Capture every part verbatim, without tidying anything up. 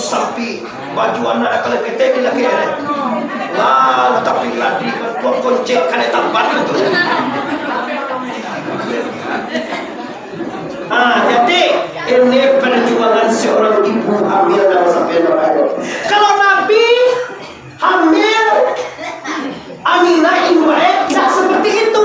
Sampi, baju anak kalau ketek di laki. Lah, tapi lagi bantuan koncek kada tampan tu. Ah, jadi ini perjuangan seorang ibu hamil dalam sampai. Kalau Nabi hamil, Aminah induak e tidak seperti itu.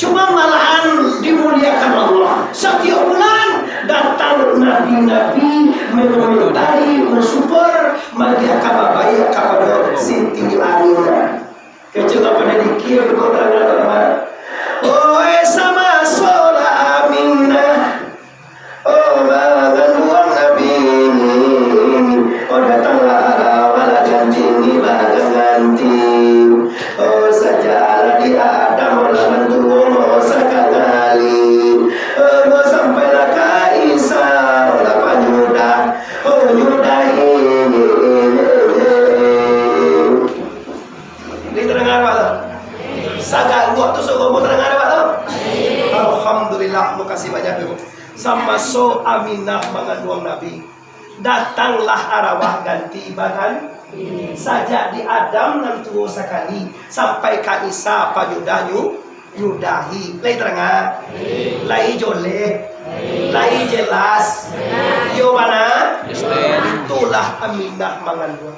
Cuma malahan dimuliakan Allah. Setiap bulan datang nabi-nabi mengomentari, mensupport, magiah kaba baiak kapado Siti Aminah. Kecil apa dia dikir kau tangan. Oi, sama solah Aminah. Oh, manganduang Nabi, oh, datanglah arawalah ganti ni baganti. Oh, sajalah di Adam, oh, lah mantuo, oh, sakali. Oh, sampailah ka Isa, oh, lah panyudah, oh, nyudahi. Ni terdengar, Pak, tu? Sagalo tu suruh mu terdengar, Pak, tu? Alhamdulillah, makasih banyak, Ibu. Samaso Aminah manganduang Nabi, datanglah arawah ganti badan. Sajak di Adam nan tuo sakali, sampai ka Isa panyudah nyu-, nyudahi. Lai tarang? Lai joleh? Lai jelas? Iyo bana? Itulah Aminah manganduang.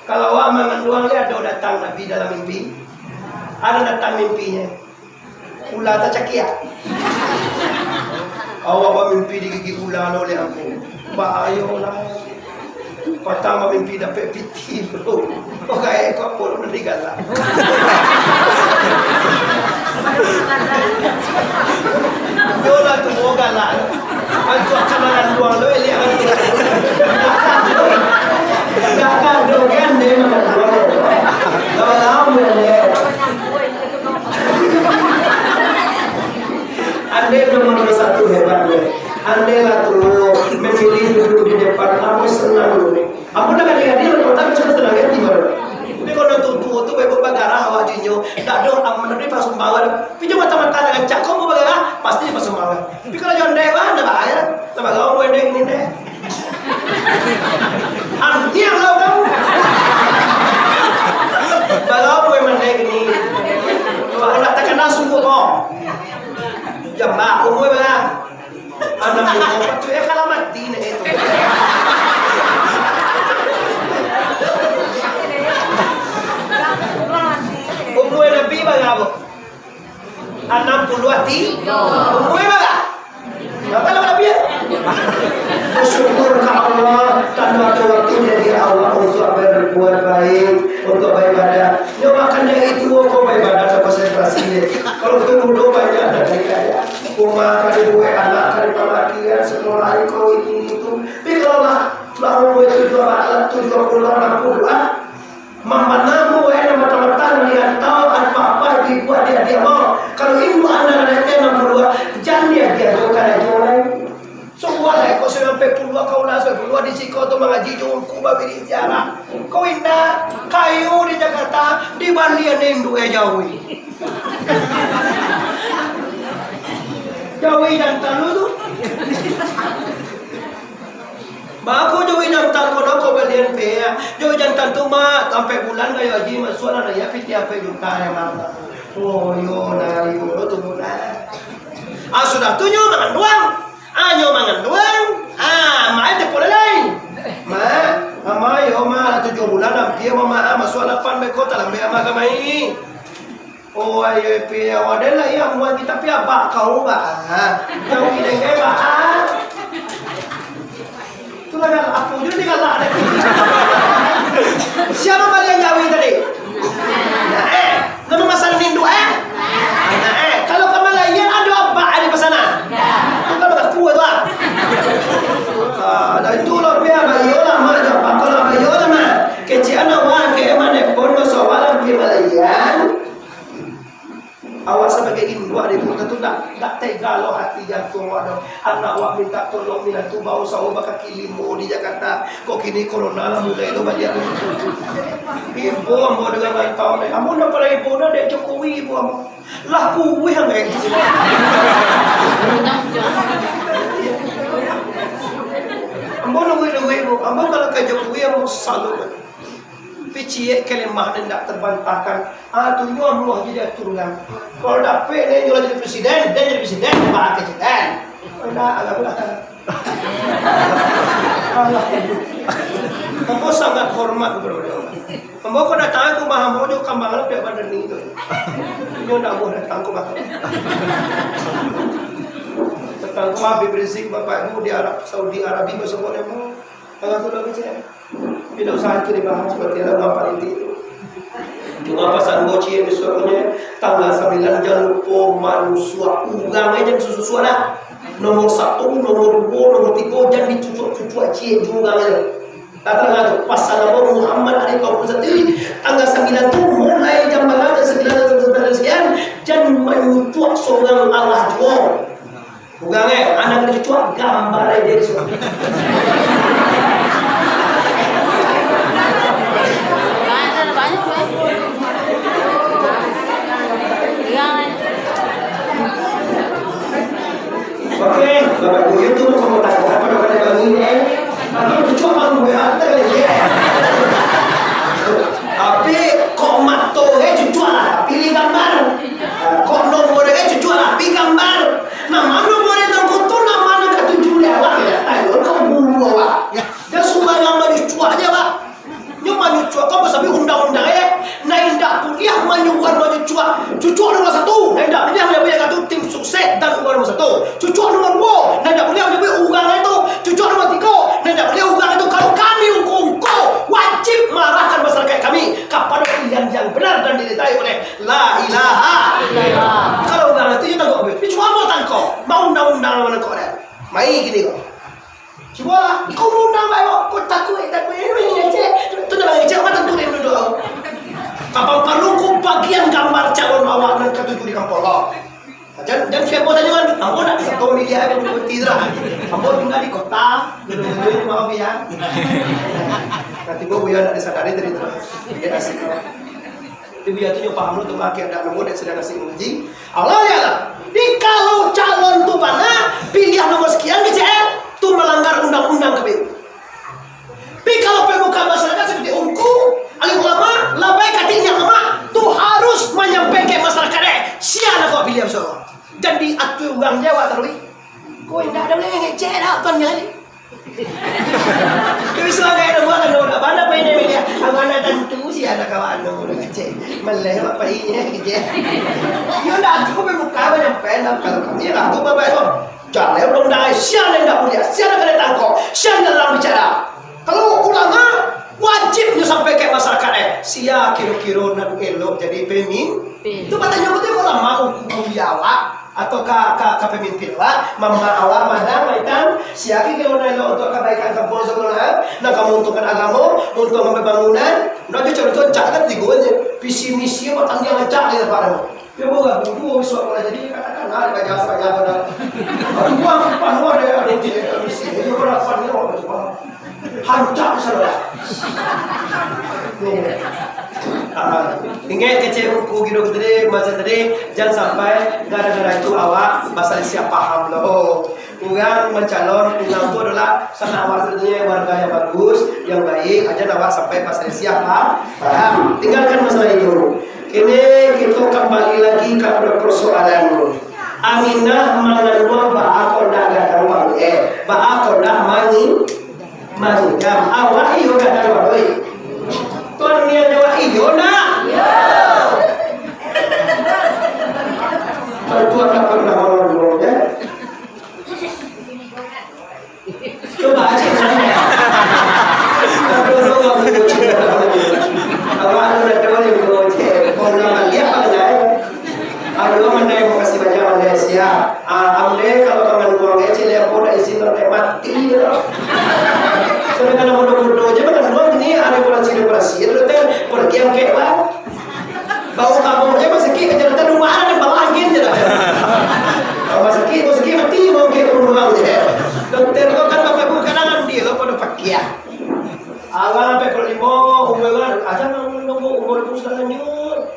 Kalau awak manganduang, lai ado datang Nabi dalam mimpi? Ado datang mimpinyo. Ula tacakiak. Awak bamimpi digigik ula lo dek ambo. Bahayo lah. Patang bamimpi dapek pitih, bro. Oke, kok apo lo nan digalak? Yo lah tu, oh, galak. Antu akan manganduang lo, Eli akan tu. Galak tu kan, dia manganduang. Lama-lama dia. Andai nomor satu hebat, weh. Andai lah tu, memilih duduk di depan, ambo senang, weh. Ambo dah gadih-gadih, lah, tapi cuma senang hati, baru. Tapi kalau tuo-tuo tu, baik bagarah awak dinyo, tak ada aman, tapi pasang bawah. Tapi cuma mata-mata nak rancak, kau mau bagarah, pasti pasang bawah. Tapi kalau jondek, wah, dah bahaya. Lah bagaul wendeng ni deh. Antiang lah kau. Bagaul wendeng ni. Kalau nak terkenal sungguh kau. Jambak, umur berapa? Anak umur tu, eh, kalau mati nak itu. Umur Nabi berapa? Anam puluah ti-, umua bara? Bara lah, Nabi, ya? Basyukur ka Allah, tando ado waktu jadi Allah untuk berbuat baik, untuk baibadah. Nyo makan dari tuo ko baibadah ka konsentrasi. Kalau kito mudo banyak dari kaya. Rumah ka dibuek, anak ka dipamakian, sekolah iko ini itu. Tapi kalau lah, lah umua tujuah, tujuah puluah, anam puluah, Mamanamu, wahai nan batambah-tambah di rantau, apa-apa dibuek di adiak mah. Kalau induak anak-anak teh nan puluah, jan di adiak tu karajo lai. Subuah lai, kok sampai puluah ka ulah, sampai puluah di siko tu mangaji jo ungku babiri tiara. Kau indak, kayo di Jakarta, dibalian induak eh jauah. Jauah jantan lu tu. Bako jauah jantan ko, nako balian pe. Jauah jantan tu, Mak, sampai bulan kayo haji masuak lah, ya, piti ampek juta, ya, Mak. Oh, iyo, nah, iyo, tu, Mak. Ah, sudah tu, nyo manganduang. Ah, nyo manganduang. Ah, Mak, eh, telepon lai. Mak, Ama, yo, Mak, lah tujuah bulan, ampia, Mak, ah, masuak lapan, beko, talambek, Ama, kamari. Oh, ayo, Pi, awak ado lah, ya, muan kita, Pi, abak kau, bah. Jauah dengan, bah. Itulah galak, apo juo digalak dek. Sia balian jauah tadi? Nah, eh, nama masalah nindu, eh? Nah, eh, kalau ka Malayan ado abak di pasanan? Itu kan baku tu, ah. Ah, dah itulah, Pi, abak, iyolah, Mak, abak, kalau abak, iyolah, Mak. Kecek anak wak, kek mana pun, masalah, Pi, Malayan. Awak sabagai induak, dek, tantu ndak, ndak tega lo hati jantuang awak do. Anak awak mintak tolong, minantu bausaho bakaki limo di Jakarta. Kok kini corona lah mulai lo baliak. Ibo ambo dengan rantau ni. Ambo ndak pandai ibo ndak, dek Jokowi ibo ambo. Lah kuih ambo. Ambo luruih-luruih, ambo kalau ka Jokowi, ambo salut. Tapi ciek kalemahan nan indak tabantahkan. Ah, tu nyo ambo jadi atur urang. Kalau dapek, nyo lah jadi presiden, den jadi presiden, bah, presiden. Indak, alah, alah. Alah. Ambo sangat hormat kepada baliau. Ambo ko datang ka rumah ambo jo kambang lah, pihak badan ni tu. Inyo ndak ambo datang ka rumah. Datang ka rumah Habib Rizik, Bapak Ibu, di Arab, Saudi Arabia, basobok demo. Tangah tu lah kecil. Tidak usah kiri paham seperti ada orang politik tu. Cuma pasan bocil, besoknya tanggal sambilan, jangan lupa manusia urang aja, jangan susu-susu lah. Nomor satu, nomor dua, nomor tiga, jangan dicucuk-cucuk, ciek juga aja. Datang lah tu, pasal nama Muhammad Ali Tauhid Santri, tanggal sambilan tu, mulai jam berapa, jam sambilan, jam sambilan sekian, jangan menyucuk seorang Allah jua. Urang, eh, anak dicucuk, gambar aja dia suruh. Banyak, banyak, banyak. Urang, eh. Oke, Bapak Ibu, itu mau tahu apa namanya bangun, eh? Tapi cucuk malu, ya, ada lagi, eh? Tapi kok mato, eh, cucuk lah, pilih gambar. Kok nomor, eh, cucuk lah, pilih gambar. Nah, mano boleh tangko tu, nah, mano katuju di awak, ya? Tayo, kau bulu awak. Jan sumbarang manucuak aja, Pak. Nyo manucuak ko basambi undang-undang, eh. Nah, indak buliah manyuruah manucuak. Cucuk nomor satu, nah, indak buliah, buliah, buliah, katu tim sukses dan urang nomor satu. Cucuk nomor dua, nah, indak buliah, buliah, buliah, urang itu. Cucuk nomor tiga, nah, indak buliah, urang itu. Kalau kami ungku-ungku, wajib marahkan masyarakat kami kapado pilihan yang benar dan diridai oleh La ilaha illallah. Kalau urang itu, iyo tangkok, cubo tangkok. Mau undang-undang mano kok dah. Mai gini kok. Cubolah, iko undang bae kok. Kok takuik, takuik. Ini mangecek. Tu, tu dah mangecek, awak tantu dia duduk. Apa paralu ko bagian gambar calon awak nan katuju di kampung ko? Jan, jan siapo tanyo kan? Ambo nak di Sato Milia, ambo di Boti tu lah. Ambo tinggal di kota. Duduk-duduk di rumah kopi, ya. Nanti gua buya nak disadari tadi tu. Dia asik. Tapi buya tu nyo paham lo tu, makai adat namo dek sadang asik mangaji. Allah ya lah. Di kalau calon tu bana, pilihan nomor sekian, kecek, tu melanggar undang-undang K P U. Tapi kalau pemuka masyarakat seperti ungku, alim ulama, labai katiknya ulama, tu harus manyampaikan ke masyarakat, eh, sia nak kau pilih so. Jadi atu urang Jawa terus. Ko indak ado lagi ngecek dah tuan nyali. Tapi suara yang buat kan udah pada apa ini dia. Abang nak tentu sia nak kawan anu ngecek. Meleh apa ini ngecek. Yo dah aku pemuka manyampaikan kalau kami lah aku bapak itu. Jaleh ulun dai, sia nan indak buliah, sia nan kanai tangkok, sia nan larang bicara. Kalau ulama, wajib nyo sampaikan masyarakat, eh, sia kiro-kiro nan elok jadi pemimpin. Pi. Tu batanyo batua ulama, ungku buya awak, atau ka, ka, ka pemimpin awak, mamak awak, madam, maitam, sia kiro-kiro nan elok untuak kabaikan kampuang sabalun, nan ka mauntungkan agamo, mauntungkan pambangunan, nan jo contoh cak kan tigo je, visi misi batandiang cak di tempat tu. Yo, bukan buku, suap lah jadi, katakanlah, ada banyak, banyak, banyak. Buang panuh ada, ada di, di sini, yo, berapa ni, orang tua. Hancak, saudara. Nih. Ah, ingat kecek buku gitu tadi, masa tadi, jangan sampai gara-gara itu awak pasal siapa paham lo. Urang mancalon, urang tu adalah sanak awak sajo, warga yang bagus, yang baik, aja awak sampai pasal siapa paham. Tinggalkan masalah itu. Kini kito kambali lagi kapado parsoalan. Aminah manganduang baa kok ndak gadang paruik, eh, baa kok ndak mangi-, mangidam. Awak iyo gadang paruik? Tuan nian jawab iyo ndak? Iyo. Tuan ndak pernah manganduang, ya? Cuba cek. Aduh, lu nggak punya cinta. Awak lu udah tahu nih, bro, cek. Mau nama lihat apa enggak, ya? Aduh, mana yang makasih banyak, Malaysia. Ah, amde kalau mangan uang kecil, ya, mau udah izin, udah mati, ya. Sedangkan bodoh-bodoh aja mangan uang ini, ada operasi, operasi, ya, udah teh, pergi yang kayak, Bang. Bau kabau je masakik, ka jalatan rumah ada balangin je dah. Kalau masakik, masakik mati, mau ke rumah je. Dokter ko kan bapak ibu kadang dia lo pada pakai. Alah, sampai pukul lima, umur kan, aja nunggu umur tu sudah lanjut.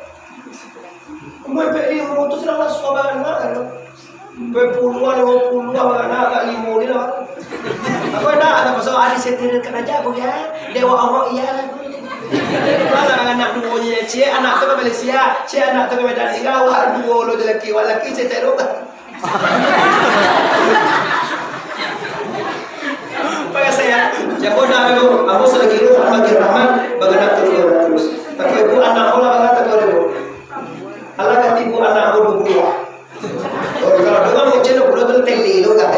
Umur sampai lima tu sudah masuk abang anak. Sampai puluhan, lima puluh abang anak, agak lima ni lah. Aku dah ada pasal hari setir kan aja aku ya. Dewa Allah iya lah. Malah anak duo nya, cik anak tu ke Malaysia, cik anak tu ke Medan Tinggi, wah duo lo je laki, wah laki setir. Pakai saya, ya bodoh aku, aku selagi Tuhan bagi rahmat, baganak terus terus. Tapi ibu anak Allah baganak terus terus. Allah ganti ibu anak aku dua puluh. Oh, kalau dengar macam tu, belum tentu tele tu kan.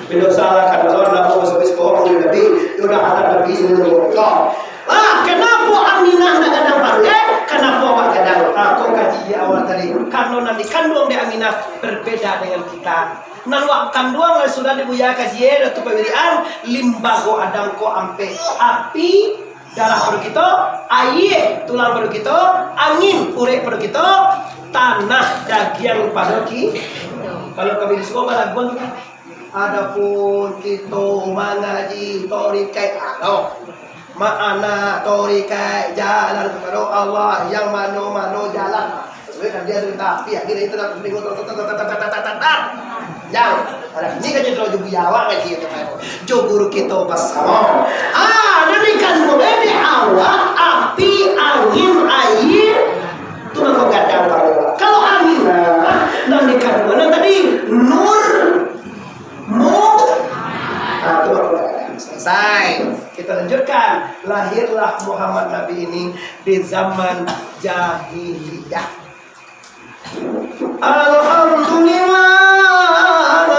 Bila salah kan, kalau nak mau sampai sekolah, boleh Nabi, dia udah ada Nabi sini. Ah, kenapa Aminah nak gadang paruik? Eh, kenapa awak gadang? Ah, kau kaji awak tadi. Karena nan dikanduang di Aminah berbeda dengan kita. Nan wak kanduang sudah dibuya kaji, eh, Datu Pawirian, limbago adang ko ampek. Api, darah paruik kito, aia, tulang paruik kito, angin, urek paruik kito, tanah, dagiang paruik ki-, kalau kami di Subo balaguan tu kan, adapun kito mangaji torikaik, ado. Makna torikaik jalan kapado Allah, yang mano-mano jalan. Sebenarnya kan dia cerita api, akhirnya itu nak tengok, tar, tar, tar, tar, tar, tar, tar. Jang, ada ini kan cerita jo buya awak kan, cerita jo guru kito basamo. Ah, nan ikan di awak, api, angin, aia, tu mako gadang paruik. Kalau Aminah, nan ikan mana tadi? Nur, Mu-, ah, tu mako gadang. Selesai. Kita lanjutkan. Lahirlah Muhammad Nabi ini di zaman jahiliyah. Alhamdulillah,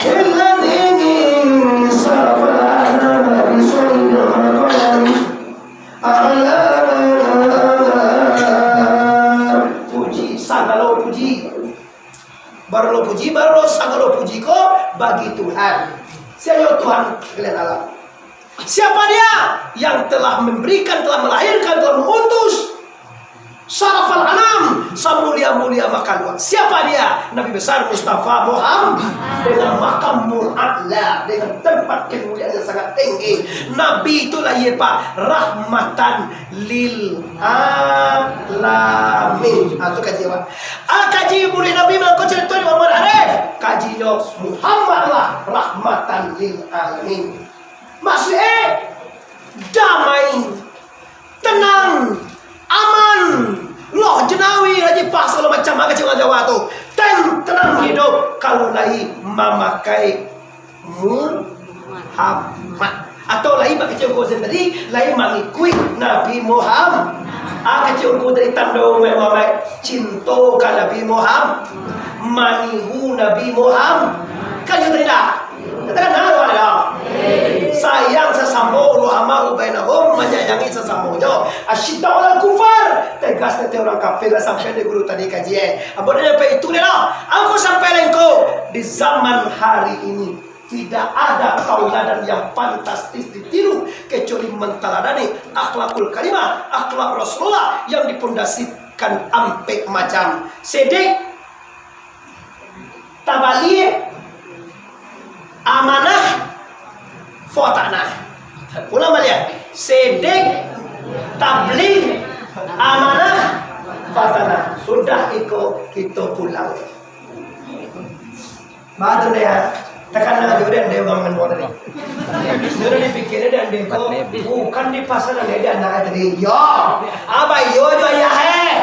alladzi sarafal anama bi su'il maqami. Ala, puji, sagalo puji. Baru lo puji, baru lo sagalo puji ko bagi Tuhan. Sia nyo Tuhan kalian alam. Siapa Dia yang telah memberikan, telah melahirkan, telah mengutus sarafal anam, samulia-mulia makhluk? Siapa Dia? Nabi besar Mustafa Muhammad, dengan maqamul a'la, dengan tempat kemuliaan yang sangat tinggi. Nabi itu lahia, Pak, rahmatan lil alamin. Ah, tu kaji, Pak. Ah, kaji murid Nabi mangko cerita di Muhammad Arif. Kajinyo Muhammad lah rahmatan lil alamin. Maksudnya, damai, tenang, aman. Loh, jenawi haji pas segala macam, maka cuma Jawa tu. Ten-, tenang hidup kalau lai mamakai Muhammad. Atau lai bakecek ungku sendiri, lai mangikuik Nabi Muhammad. Ah, kecek ungku tadi tando Muhammad, cinto ka Nabi Muhammad, manihu Nabi Muhammad. Kan itu tadi dah? Katakan, "Nah, ada." Sayang sasamo, ruhama bainahum, manyayangi sasamonyo. Asyidda'u alal kufar, tegas tete urang kafir, lah sampai di guru tadi kaji, eh. Ambo dah sampai itu dia lah. Aku sampai lengko. Di zaman hari ini, tidak ada tauladan yang pantas ditiru kecuali mentaladani akhlakul karimah, akhlak Rasulullah yang dipondasikan ampek macam. Sidik, tabalik, amanah, fotana. Ulang baliak. Sidik, tablik, amanah, fotana. Sudah iko, kito pulang. Batul dia. Takana jo den, den urang mandua tadi. Sudah dipikir den, den ko bukan di pasar den, den anak tadi. Yo, abah yo jo ayah, eh.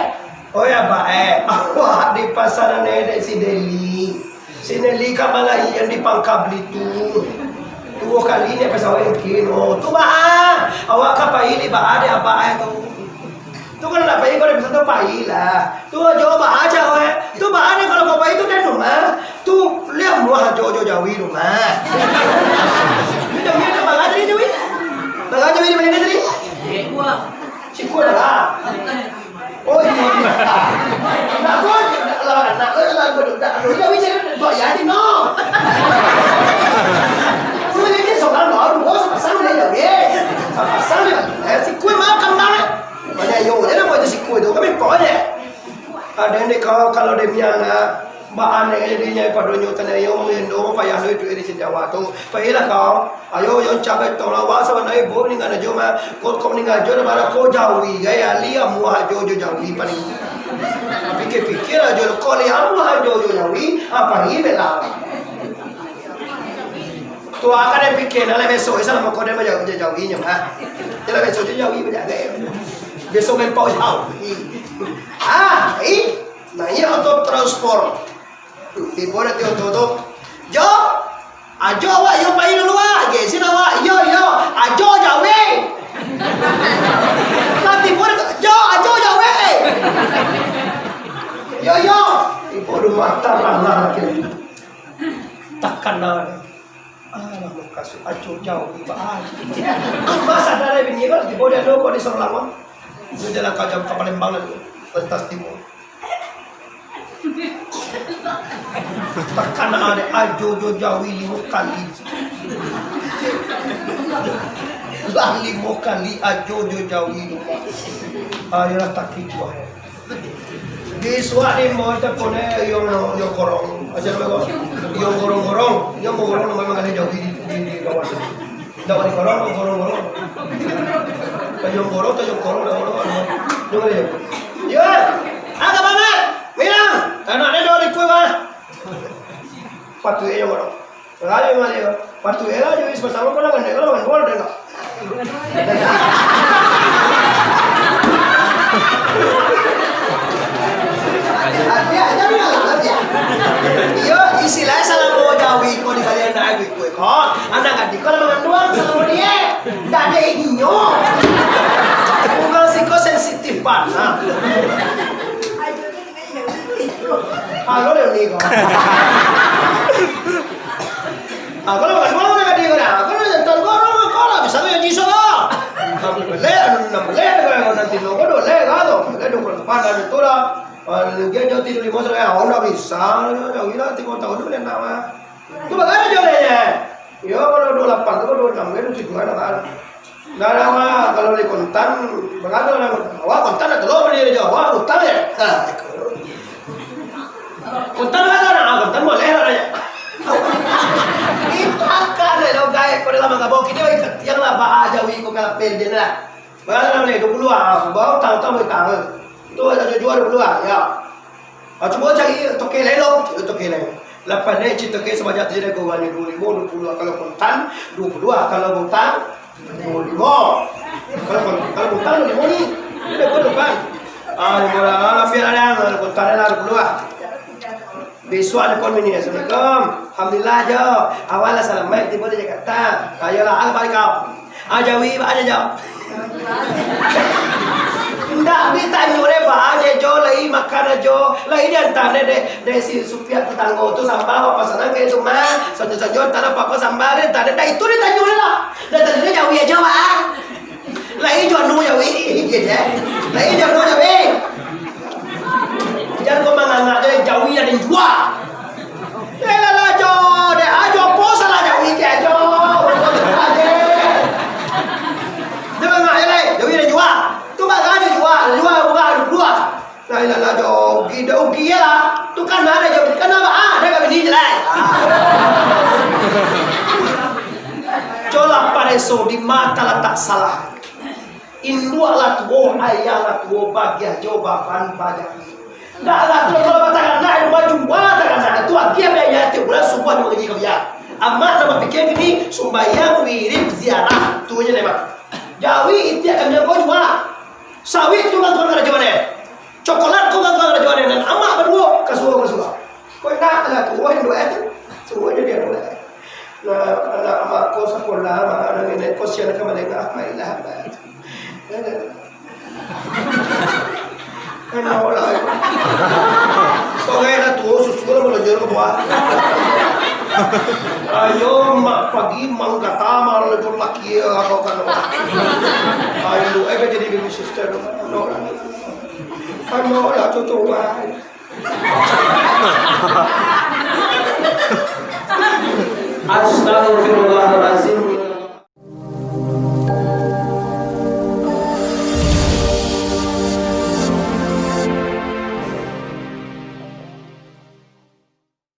Oh ya, Pak, eh. Awak di pasar ni dek si Deli. Si Deli ka malahian di Pangka Belitung. Duo kali ni pasawai mungkin. Oh, tu baa. Awak ka pai li baa dek abah, eh, tu. Tu kan nak pai, kalau di pasar tu pai lah. Tu jo baa aja, eh. Tu baa ni kalau ka pai tu dari rumah. Tu lihat muah jo jo jawi rumah. Ni jawi tu baa tadi jawi? Baa jawi di mana tadi? Cikgu lah. Oh, iya. Nak kau, nak lawan, nak kau, nak kau, nak kau, nak kau, nak kau, nak kau, Kau ni seorang baru, kau sepasang dia jadi. Sepasang dia. Eh, si kue makan banget. Banyak yo, dia nak buat si kue tu, kami kau aja. Ada ni kau kalau dia punya anak, Baa nyo dek inyo pado nyo tanyo malindo payah lo iduik di Jawa tu. Pailah kau. Ayo, yo cabai tolong awak sabananyo ibu ningga jo mah. Kok, kok ningga jo dah bara ko jawi, gaya liam muah jo jo jawi paling. Pikir-pikir ajo lo, kok liam muah jo jo jawi, apa ni bela? Tu akan den pikia, nah, lah besok, eh, salah mako den bajawi, jawi nyo, ha. Yo lah besok jo jawi bajawi. Besok main pau jawi. Ah, ih, naiak oto transport. Tibo dek oto tu. Jo, ajo awak yo pai dulu, ah. Gesin awak, yo, yo. Ajo jawi. Lah tibo dek, jo, ajo jawi. Yo, yo. Tibo di mata lah, lah, lagi. Takana. Alah, mukasuik ajo jawi, ba-, ah. Masa dari bini ko, tibo di anu ko di Sorong Lawang. Di jalan ka Jam-, ka Palembang tu, lintas timur. Takana dek ajo jo jawi limo kali. Lah limo kali ajo jo jawi tu. Ayolah, takicuah. Di suak ni mau tak kone yang, yang korong. Aja nama kau. Yang korong-korong. Yang korong nama mengalih jauh di, di, di bawah. Dah balik korong, korong-korong. Tajam korong, tajam korong, dah korong. Dengar dia. Yo, agak banget. Minang. Anak dia dah di kuih, bah. Patuh dia korong. Rayo mah dia. Patuh dia lah, jadi sama-sama pun lah, kan dia kalau main bola, dia enggak. Hati aja, hati aja. Yo, istilah salah bawa jawi, kau di kalian nak ikut kau. Anak gadis kau lah manganduang, salah bawa dia. Ndak ado inyo. Urang siko sensitif bana. Halo, Leoni, kau. Ah, kalau, kalau nak gadis kau dah. Kalau jantan kau, orang kau lah, bisa kau jadi iso kau. Enam belas, enam belas, kau nanti lo, kau dua belas, kau tu. Enam belas, dua puluh lapan, ada tu lah. Ah, dia jauh tidur lima, saya, oh, ndak bisa. Jauh gila, tiga tahun tu boleh nak, ah. Tu bagaimana jauh dia? Yo, kalau dua puluh lapan tu, dua puluh enam, dia tujuh kan, kan. Nah, nah, wah, kalau di kontan, bagaimana lah kontan? Wah, kontan dah telur beli aja. Wah, utang ya? Nah, kontan lah, nah, kontan boleh lah, ya. Itu akan, eh, lo gaek, kau dalam agama, kini, oi, yang lah, bah, jawi, kau kalau pel dia lah. Bagaimana ni, dua puluh ah, baru tahu, tahu, tahu. Itu ada jual dua puluh ah, ya. Ah, cubo cari toke lain lo, cari toke lain. Lapan naiak cik toke sabanyak tu je, dek, ko, duo limo, duo puluah kalau kontan, duo puluah kalau utang, duo limo. Kalau kon-, kalau utang duo limo ni, ini dek, ko, utang. Ah, limo lah, lah, biar lah, kalau kontan lah, duo puluah. Bisuak telepon bini, "Assalamualaikum." "Alhamdulillah, Jo. Awak lah salamaik tibo di Jakarta." "Ayolah, apo kabar kau?" "Ah, jawi, baa nyo, Jo?" Ndak ditanyo dek baa nyo, Jo, lai makan ajo. Lai diantaan dek, dek si supir tetanggo tu sambal, apo pasanan ka itu mah. Sanjo-sanjo antaan apo-apo sambal, diantaan dek, ndak itu ditanyo dek lah. Ditanyo dek jawi ajo, baa. Lai jo anu jawi, lai jo anu jawi. Jan kau mangangak jo jawi nan jua. Eh, lah, lah, jo, dek, ajo, apo salah jawi ke ajo? Apo salah je? Dia mangangak je, lai, jawi nan jua. Tu barang nan jua, jua, jua, jua. Lah, lah, lah, jo, ugi, dah ugi je lah. Tu kan ado jo, kan ado, ah, ado ka bini je, lai. Jo lah, pareso di ma talatak salah. Induak lah tuo, ayah lah tuo, bagiah jo baban bajawi. Ndak lah tuo, kalau batakanak, itu mah jua takanak. Itu agiah biaya tiok bulan, subuah jo mangaji ka biak. Amak nan bapikia kini, sumbayang, wirid, ziarah. Tu je, Mak. Jawi itiak kami ko jua. Sawit tu lah tuan karajo ne. Cokolat ko kan karajo ne, nan amak baduo ka suo, ka suo. Ko indak lah, tuo induak e tu. Suo je dia induak e. Nah, anak amak ko sakolah, mak, anak nenek ko sian ka malengah, mailah, mak. Anak lah. Sogai lah tuo, susu lah malonjor ka bawah. Ayo, mak, pagi manggata, malonjor laki, ya, kau kan. Ayo, eh, jadi baby sister, anak lah. Anak lah, cocok, wah. Astagfirullah.